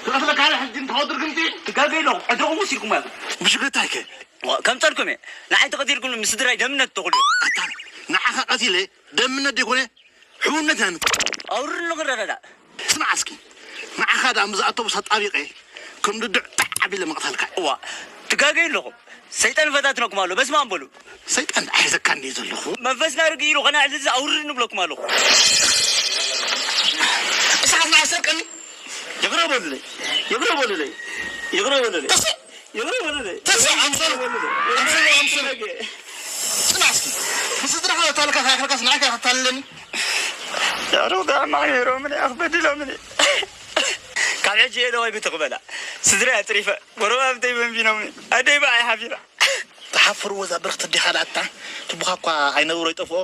ክቐትለካ ኣነ ሕጂ እንተኸድር ግምቲ። ትጋገ ኢለኹም ዕድረኹም ወሲድኩም እያ። ብሽግርታይከ? ከምፀልኩም እየ። ንዓይ ተቐቲልኩም ምስ ስድራይ ደምነት ተኽሉ። ኣታ ንዓኻ ቀቲለ ደምነት ደይኮነ ሕውነት ኢና ንት- ኣውርድ ንኽረዳዳእ። ስማዕ እስኪ፣ ንዓኻ ዳ ምስ ኣውቶቡስ ኣጣቢቐ ከም ድዱዕ ጣዕ ኣቢለ መቕታልካ። እዋ ትጋገዩ ኣለኹም። ሰይጣን ፈታትነኩም ኣሎ። በስመ ኣብ በሉ። ሰይጣን ኣይዘካ እንደ ዘለኹ። መንፈስና ርግእ ኢሉ ከነዕልልስ ኣውርድ ንብለኩም ኣለኹ። እሳትና ኣሰርቀኒ። ይቕረ በሉለይ። ይቕረ በሉለይ። ይቕረ በሉለይ። ተስፋ ይቕረ በሉለይ። ተስፋ ኣምሰሉ። ኣምሰሉ፣ ኣምሰሉ። ስማዕ እስኪ፣ ንስድራኻ ዘታልካ ከይኣኽለካስ ንዓይ ከ ክታልለኒ? ያረው ዳማ ሄሮምን ኣኽበድሎምን። ካብ ሕጂ እየ ደዋይ ብትቕበላ። ስድራይ ኣጽሪፈ፣ ጎረባብተይ በንቢኖምኒ። ኣደይ ብኣይ ሓፊራ። ትሓፍርዎ እዛ ብርኽቲ ኣዴኻ ደኣ ኣታ፣ ትቡኻ እኳ ኣይነብሮ ይጠፍኦ።